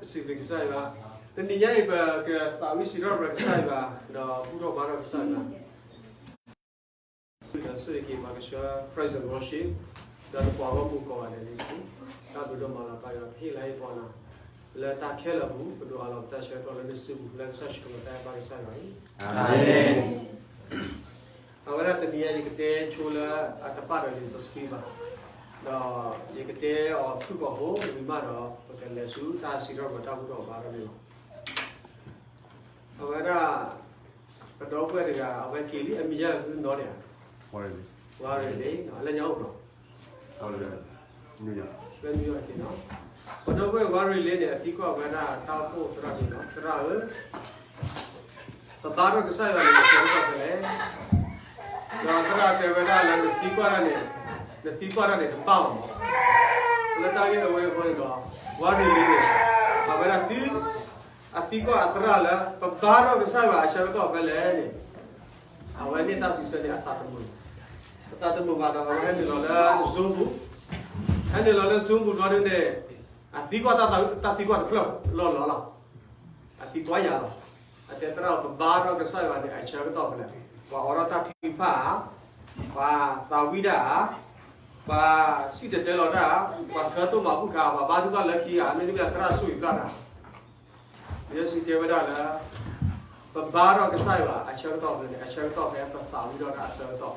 စံးဘျုးကစၢ်ယွၤ, တနံၤညါအံၤ ပကသးဝံၣ်စံးထီၣ်ပတြၢၤကစၢ်ယွၤ, ဒီးဘူၣ်ထီၣ်ဘါထီၣ်ကစၢ်ယွၤ, ဒီးဆိၣ်ဂ့ၤက့ၤပှၤကဆှၢ praise and worship, ဒီးတပှၤဂီၢ်မုၢ်ကိးဂၤဒဲးန့ၣ်, တၢ်ဘျုးဒိၣ်မးလီၤ ပၢ်ယွၤ ပဟ့ၣ်လၤဟ့ၣ်ကပီၤနၤ လၢတၢ်ခဲလၢာ်ပူၤ, ပဒိးအးလီၤပတၢ်ဆၢကတီၢ်လၢနစုပူၤ လၢကစၢ်ယ့ၣ်ၡူးခရံာ်အမံၤ ပၢ်ယွၤအံၤ, အၤမ့ၣ်. အဝဲဒၣ်တနံၤအံၤ ယကတဲဆိလၢအတပာ်ဒီးလံာ်စီဆှံဘၣ်, ဒီးယကတဲအီၤဖုၣ်ကိာ်ဖိဝံၤမးဒီး ပကလဲၤဆူတၢ်စံးထီၣ်ပတြၢၤတၢ်ဘူၣ်ထီၣ်ဘါထီၣ်န့ၣ်လီၤ. အဝဲဒၣ် ပဒီပုၢ်ဝဲၢ်တဂၤ အဝဲက့ၤလံ အမံၤယါလၢသုနီၢ်ဒံးဧါ, ဝါရ့ၤလ့, အလၢညါအိၣ်ဘျီ, လၢနယူၤယီၣ်က့ၤနီၤ, ပဒီပုၢ်ဝဲၢ်ဝါရ့ၤလ့န့ၣ် အသံကွၢ်ဝဲဒၣ်တၢ်အိၣ်ဖှိၣ်သရၣ်န့ၣ်လီၤ, သရၣ်ဧၢ, ပဘါထီၣ်ကစၢ်ယွၤန့ၣ် ပဆၢကတီၢ်ဖဲလဲၣ်, ဒီးသရၣ်တဲဝဲဒၣ်လၢနသံကွၢ်တၢ်န့ၣ်, နသံကွၢ်တၢ်န့ၣ် တဘၣ်ဘၣ်မး, လၢတၢ်ဂ့ၢ်အဝဲအဃိန့ၣ်ဒီး ဝါရ့ၤလ့န့ၣ် အဝဲဒၣ်တုၤ အသံကွၢ်အသရၣ်လၢ ပဘါထီၣ်ကစၢ်ယွၤအဆၢကတီၢ်ဖဲလဲၣ်န့ၣ်, အဝဲန့ၢ်တၢ်စံးဆၢန့ၣ် အသးတမုာ်, အသးတမုာ်ဘၣ်ဒီး အဝဲဟဲနုာ်လီၤလၢ Zoom ပူၤ, ဟဲနုာ်လီၤလၢ Zoom ပူၤဘျီဒုန့ၣ်, အသံကွၢ်တၢ်သံကွၢ်တဖျၢၣ်လီၢ်လီၢ်လီၤ, အသံကွၢ်ယၤလီၤ, အတဲသရၣ် ပဘါထီၣ်ကစၢ်ယွၤန့ၣ် အဆၢကတီၢ်ဖဲလဲၣ်, ပှၤအိးထီၣ်တၢ်ထုကဖၣ်ဧါ, ပှၤသးဝံၣ်တၢ်ဧါ, ပှၤစံၣ်တဲၤတဲလီၤတၢ်ဧါ, ပှၤထၢတိၢ်မၤဘူၣ်ခါ, ပှၤဘါထုကဖၣ်လၢခံဂၤ, မ့တမ့ၢ်သရၣ်ဆိၣ်ဂ့ၤဘျၣ်တၢ် လံာ်စီဆှံတဲဝဲဒၣ်လၢ ပဘါထီၣ်ကစၢ်ယွၤအဆၢကတီၢ်ဖဲန့ၣ် အဆၢကတီၢ်ဖဲပသးဝံၣ်ထီၣ်တၢ်အဆၢကတီၢ်,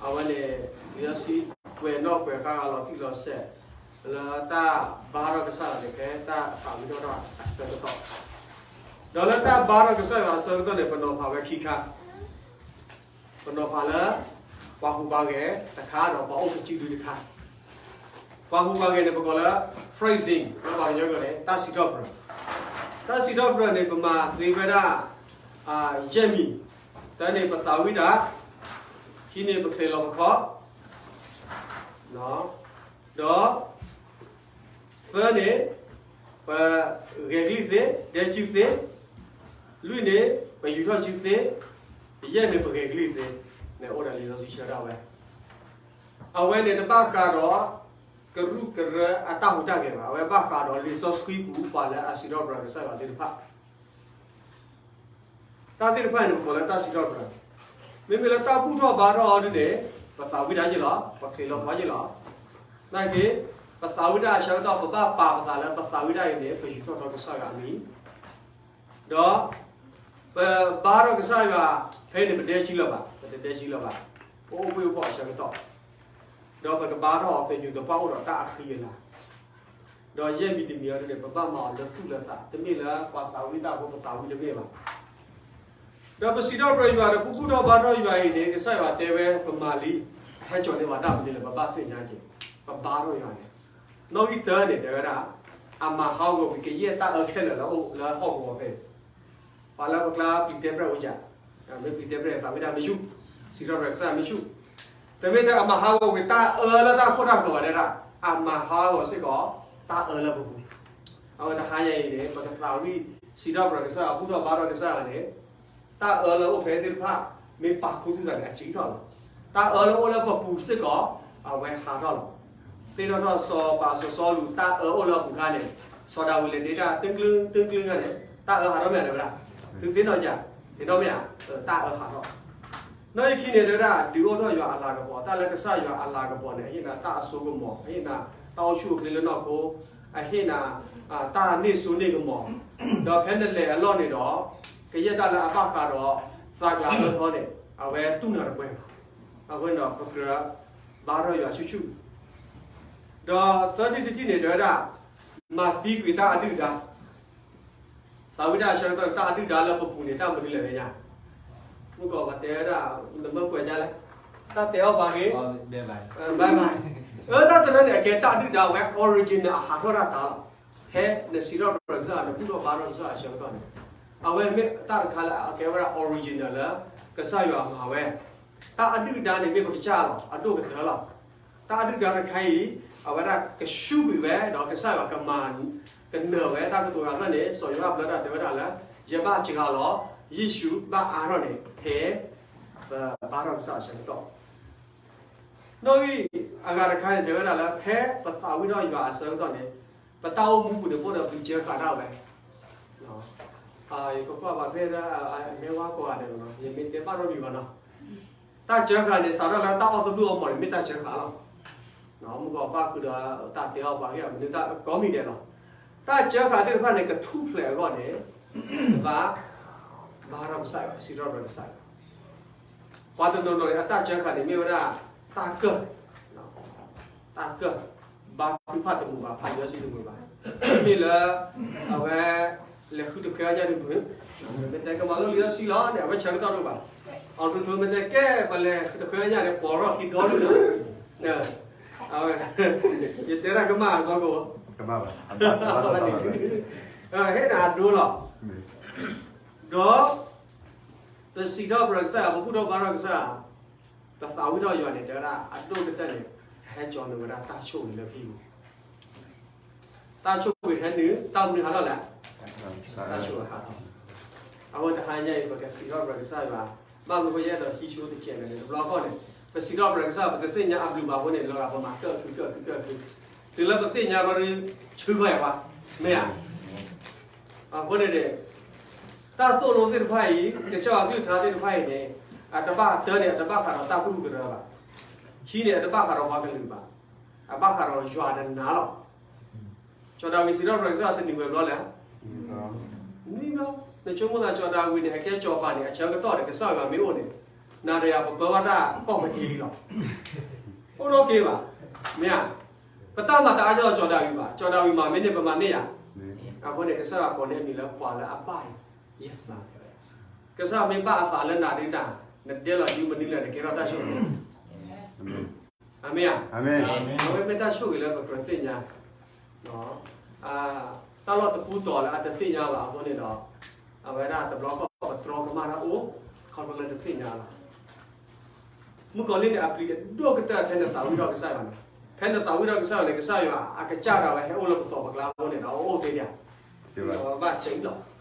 အဝဲန့ၣ် လံာ်စီဆှံကွဲးနီၣ်ကွဲးဃါဂၤလီၤတံၢ်လီၤဆဲး, လၢတၢ်ဘါထီၣ်ကစၢ်ယွၤန့ၣ် ဖဲတၢ်သးဝံၣ်ထီၣ်တၢ်အဆၢကတီၢ်, ဒီးလၢတၢ်ဘါထီၣ်ကစၢ်ယွၤအဆၢကတီၢ်န့ၣ် ပနီၤဖးဝဲခံခါ ပနီၤဖးလၢ ပှၤဟူးပှၤဂဲၤတခါဒီးပှၤအိၣ်ကစုဒုတခါ, ပှၤဟူးပှၤဂဲၤန့ၣ် ပကိးလၢ praising လၢပှၤကညီကျိာ်န့ၣ် တၢ်စံးထီၣ်ပတြၢၤ, တၢ်စံးထီၣ်ပတြၢၤန့ၣ် ပမၤသ့ဝဲဒၣ် ယဲၢ်မံၤ, တၢန့ၣ် ပသးဝံၣ်တၢ်, ခံန့ၣ် ပချ့းလီၤပခီၣ်, ဒီး သၢန့ၣ် ပဂဲၤကလံၣ်သ့, ဒဲစုသ့, လွံၢ်န့ၣ် ပယူၤထီၣ်စုသ့, ယဲၢ်န့ၣ် ပဂဲၤကလံၣ်သ့, န့ၣ်အိၣ်ဒီးလံာ်စီဆှံဆၢဒၣ်ဝဲ, အဝဲန့ၣ်တဘၣ်ဃးဒီး ကရူၢ်ကရၢအတၢ်ဟူးတၢ်ဂဲၤဘၣ်, အဝဲဘၣ်ဃးဒီးလံာ်စီဆှံပူၤပှၤလၢအစံးထီၣ်ပတြၢၤကစၢ်ယွၤသ့ၣ်တဖၣ် တၢ်သ့ၣ်တဖၣ်န့ၣ် ပကိးလၢတၢ်စံးထီၣ်ပတြၢၤ, မ့မ့ၢ်လၢတၢ်ဘူၣ်ထီၣ်ဘါထီၣ်အီၤဒ်န့ၣ် ပသးဝံၣ်တၢ်ယ့ၢ်လီၤ, ပချ့းလီၤပခီၣ်ယ့ၢ်လီၤ, နာ်က့ ပသးဝံၣ်တၢ်အဆၢကတီၢ် ပဘၣ်ပာ်ပသးလၢပသးဝံၣ်တၢ်အံၤန့ၣ် ပယူၤထီၣ်ထီကစၢ်ယွၤအမံၤ, ဒီး ပဘါထီၣ်ကစၢ်ယွၤ ဖဲအံၤန့ၣ် ပဒဲစုလၢၤဘၣ်, ပတဒဲစုလၢၤဘၣ်, ပအိၣ်ဘှ့ၣ်အိၣ်ဘှီၣ်အဆၢကတီၢ်, ဒီးပကဘါထီၣ်အီၤသညူးသပှၢ်အိၣ်ဒီးတၢ်အဃံအလၤ ဒီးယဲၢ်မံၤတမံၤအံၤန့ၣ် ပဘၣ်မၤအီၤလၢသူၣ်လၢသး, တမ့ၢ်လၢပှၤသးဝံၣ်တၢ်အဃိ ပသးဝံၣ်တမ့ၢ်ဘၣ်. ဒီးပစံးထီၣ်ပတြၢၤယွၤဒီး ပဘူၣ်ထီၣ်ဘါထီၣ်ယွၤအံၤန့ၣ် ကစၢ်ယွၤတဲဝဲ ပမၤလံ, အဟဲကၠီၤန့ၢ်ပှၤတၢ်မနုၤလဲၣ် ပဘၣ်သ့ၣ်ညါက့ၤ, ပဘါထီၣ်ယွၤန့ၣ်, နီၣ်ဂံၢ်တၢန့ၣ် တဲဝဲဒၣ်, အမၤဟးဂီၤကွံာ်ကယဲၢ်တၢ်အၢခဲလၢာ်လၢအိၣ်လၢဟီၣ်ကဝီၤဖဲ ပှၤလၢပကျါပျံၤတဲပြဲၣ်အိၣ်ယၤ, မ့ၢ်ပျံၤတဲပြဲၣ်သးဝံၣ်တၢ်မ့ၢ်ဆူၣ်, စံးထီၣ်ပတြၢၤကစၢ်မ့ၢ်ဆူၣ်, တမ့ၢ်ထဲအမၤဟးဂီၤကွံာ်တၢ်အၢလၢတၢ်ခိၣ်တၢ်ဃၢၤဘၣ်ဒဲဒၣ်, အမၤဟးဂီၤစ့ၢ်ကီး တၢ်အၢလၢပပူၤ, အဝဲတဟါညါအံၤန့ၣ် ပကသးဝံၣ်စံးထီၣ်ပတြၢၤကစၢ် ဘူၣ်ထီၣ်ဘါထီၣ်ကစၢ်န့ၣ်, တၢ်အၢလၢအိၣ်ဖဲသ့ၣ်တဖၣ် မ့ၢ်ပာ်ခူသူၣ်သးန့ၣ် အစံးထီၣ်လီၤ, တၢ်အၢလၢအိၣ်လၢပပူၤစ့ၢ်ကီး အဝဲဟးထီၣ်လီၤ. သ့ၣ်နီၣ်ထီၣ်စီၤပၤစီၤစီလူး တၢ်အၢအိၣ်လၢအပူၤခါန့ၣ်, စီၤဒၤဝံးလဲၤဒ့တၢ် တုၤကျုာ်တုၤကျုာ်ခါန့ၣ် တၢ်အၢဟးထီၣ်မ့ၢ်ဧါ တဲဝဲဒၣ်, သုသ့ၣ်နီၣ်ယၤ, သ့ၣ်နီၣ်မ့ၢ်ဧါ, တၢ်အၢဟးထီၣ်, နီၣ်ဂံၢ်ခံန့ၣ် တဲဝဲဒၣ် ဒုးအိၣ်ထီၣ်ယွၤအလၤကပီၤ, တၢ်လၢကစၢ်ယွၤအလၤကပီၤန့ၣ် အဟ့ၣ်နၤတၢ်အစိကမီၤ, အဟ့ၣ်နၤတၢ်အိၣ်ဆူၣ်အိၣ်ချ့လၢနီၢ်ခိ, အဟ့ၣ်နၤ တၢ်န့ၢ်စိန့ၢ်ကမီၤ, ဒီးဖဲနလဲၤအလီၢ်န့ၣ်ဒီး ကယဲၢ်တၢ်လၢအဘၣ်ဃးဒီး သးကျးအၢထီန့ၣ် အဝဲတူၢ်နၤတပှဲၤဘၣ်. အဃိန့ၣ်ဒီး ပကြၢးဘါထီၣ်ယွၤဆူၣ်ဆူၣ်, ဒီးသၢထံၣ်တထံၣ်န့ၣ် တဲဝဲဒၣ် မၤသံကွံာ်တၢ်အဒုၣ်ဒါ, သးဝံၣ်တၢ်အဆၢကတီၢ် တၢ်အဒုၣ်ဒါလၢပပူၤန့ၣ် တၢ်မနုၤလဲၣ်ညါ, မုၢ်ကီးပှၤတဲဝဲဒၣ် နမၢကွဲးညါလဲၣ်, တၢ်တဲအီၣ်ပှၤဂ့ၤ, ဘၣ်ဘၣ်, အၢ တၢ်တရၢန့ၣ် အကဲတၢ်အဒုၣ်ဒါဝဲ original အဟးထီၣ်တၢ်တၢ်လီၤ. ဖဲနစံးထီၣ်ပတြၢၤကစၢ် နဘူၣ်ထီၣ်ဘါထီၣ်ကစၢ်အဆၢကတီၢ်န့ၣ်, အဝဲမ့ၢ်တၢ်တခါလၢအကဲဝဲဒၣ် original လၢ ကစၢ်ယွၤမၤဝဲ, တၢ်အဒုၣ်အဒါန့ၣ် မ့ၢ်ပကစၢ်လီၤ, အဒိၣ်ကတၢၢ်လီၤ. တၢ်အဒုၣ်အဒါတခါအံၤ အဝဲဒၣ်ကဆူးကွံာ်ဝဲ ဒီးကစၢ်ယွၤကမၤ ကနၢၤဝဲ တၢ်ကတိၤဂၤဖျၢၣ်န့ၣ် စီၤယိၤဟၣ်ဘျၢတၢ်တဲဝဲဒၣ်လၢ ယဘၣ်စှၤလီၤ, ယ့ၣ်ၡူးဘၣ်အါထီၣ်န့ၣ် ဖဲ ပဘါထီၣ်ကစၢ်အဆၢကတီၢ် နီၣ်ဂံၢ်အဂၤတခါန့ၣ် တဲဝဲဒၣ်လၢ ဖဲပသးဝံၣ်ထီၣ်ယွၤအဆၢကတီၢ်န့ၣ်, ပ ပတၢ်အိၣ်မူပူၤန့ၣ် ပအိၣ်ဒီးပျံၤစၢဃာ်ဒၣ်ဝဲ, ယကကွၢ်ပှၤဖဲဒၣ်အမဲာ်ဝါကိးဂၤဒဲးလီၤ, ယမ့ၢ်တဲဘၣ်ထီၣ်ဒံးဘၣ်နီၤ, တၢ်စၢဃာ်န့ၣ် စးထီၣ်လၢတၢ်အီၣ်သဘျုၣ်အီၣ်မီၤန့ၣ် မ့ၢ်တၢ်စၢဃာ်လီၤ. မုၢ်ကီၢ်ပၢ်ဃုာ်ဒီးတၢ်တဲအီၣ်ပှၤဂ့ၢ်အမနုၤတၢ်ကိးမံၤဒဲးလီၤ. တၢ်စၢဃာ်သ့ၣ်တဖၣ်န့ၣ် ကထူၣ်ဖျဲးအဂီၢ်န့ၣ် တဘၣ် ဘါထီၣ်ကစၢ်ယွၤ စံးထီၣ်ပတြၢၤကစၢ်ယွၤ, ပှၤတနီၤနီၤန့ၣ် အတၢ်စၢဃာ်န့ၣ် မ့ၢ်ဝဲဒၣ် တၢ်ကၢၢ်, တၢ်ကၢၢ်, ဘါထုကဖၣ်တမုာ်ဘၣ်, ဖးယွၤစံတမုာ်ဘၣ်, မ့ၢ်လၢ အဝဲ လဲၤဃုတခွဲအညၣ်တမုာ်, မ့ၢ်တဲကမၤလိလံာ်စီဆှံလီၤန့ၣ် အဝဲဆၢကတီၢ်တအိၣ်ဘၣ်, အီၤထူထူမ့ၢ်တဲကဲ ပလဲၤဃုတခွဲအညၣ်န့ၣ် ပိာ်ထီၣ်ခံဒီလုၢ်လီၤ, အဝဲ ယတဲဒၣ်ကမၣ်အစီကိး ဟဲနၤအဒိလီၤ, ဒီး ပစံးထီၣ်ပတြၢၤကစၢ်ယွၤ ပဘူၣ်ထီၣ်ဘါထီၣ်ကစၢ်, ပသးဝံၣ်ထီၣ်ယွၤန့ၣ် တဲဝဲဒၣ်အဒိၣ်ကတၢၢ်န့ၣ် ဟဲကၠီန့ၢ်ဝဲဒၣ်တၢ်ဆိၣ်ဂ့ၤလၢဟံၣ်ပူၤ, တၢ်ဆိၣ်ဂ့ၤဟဲနုာ် တၢ်မနုၤဟးထီၣ်လဲၣ်, တၢ်ဆိၣ်ဂ့ၤဟးထီၣ်, အဃိတဟါညါအံၤ ပကစံးထီၣ်ပတြၢၤကစၢ်ယွၤ, ဘၣ်မနုၤဃိယအဲၣ်ဒိးဟံးဆိတစဲးန့ၣ် တဘျီဃီန့ၣ် ပစံးထီၣ်ပတြၢၤကစၢ် ပတသ့ၣ်ညါအဘျုးဘၣ်အဃိန့ၣ် လီၤဂာ်ပမၤကၢၢ်ခုကၢၢ်ခုကၢၢ်ခု, တုၤလၢပသ့ၣ်ညါဘျီဒီး ဆူၣ်ခီၣ်ယၤဘၣ်, မ့ၢ်ဧါ, အဃိန့ၣ်န့ၣ် တၢ်သိၣ်လိသ့ၣ်တဖၣ်အံၤ ကစၢ်ယွၤကလုၢ်ကထါသ့ၣ်တဖၣ်အံၤန့ၣ် အတဘၣ်တၢ်န့ၣ် အတဘၣ်ဃးဒီးတၢ်ကရူၢ်ကရၢဘၣ်, ခံန့ၣ် အတဘၣ်ဃးဒီးပှၤကလုာ်ဘၣ်, အဘၣ်ဃးဒီးယွၤတနၤလီၤ. စီၤဒၤဝံးစံးထီၣ်ပတြၢၤကစၢ်တနံၤဝဲဘျီလဲၣ်, နွံဘျီ, နဆိကမိၣ်သးစီၤဒၤဝံးန့ၣ် အကဲစီၤပၤန့ၣ် အဆၢကတီၢ်န့ၣ် ကစၢ်ယွၤမ့ၢ်အိၣ်န့ၣ် နၤဒီးယၤပပၢဘၣ်တၢ်ကီၢ်ပတ့ၢ်လီၤ, အိၣ်ဒီးက့ၤဘၣ်, မ့ၢ်ဧါ, ပတၢ်မၤတအါကၢ်စီၤဒၤဝံးဘၣ်, စီၤဒၤဝံးမၤမ့ၢ်န့ၢ် ပမၤန့ၢ်ယၤ, အဃိန့ၣ် ကစၢ်ယွၤကိးန့ၢ်အမံၤလၢပှၤလၢအဘၣ်ယသး, ကစၢ်ယွၤမ့ၢ်ဘၣ်အသးလၢနၤဒုးနၤ, နဒဲလီၤဒုးမနုၤလဲၣ် နကဲထီၣ်တၢ်ဆိၣ်ဂ့ၤ, အမ့ၢ်ဧါ, အဝဲမ့ၢ်တၢ်ဆိၣ်ဂ့ၤလၢပကြၢးသ့ၣ်ညါ တၢ်လီၢ်တပူၤတီၤလၢအတသ့ၣ်ညါဘၣ်အဃိန့ၣ်ဒီး အဝဲဒၣ်တဘျီဃီပတြီကမၣ်တၢ်အိၣ် ခီဖျိလၢတသ့ၣ်ညါလီၤ. မုၣ်ကီၤလံၢ်န့ၣ် အပျံၤအဒိၣ်ကတၢၢ်ဖဲနသးဝံၣ်ထီၣ်ကစၢ်ယွၤန့ၣ်, ဖဲနသးဝံၣ်ထီၣ်ကစၢ်ယွၤန့ၣ် ကစၢ်ယွၤအကစၢ်ဒၣ်ဝဲဟဲအိၣ်လၢပသီပကျါအဃိန့ၣ်ဒီး အအိၣ်သ့ဒံးဧါ, ဘၣ်စံးလီၤ.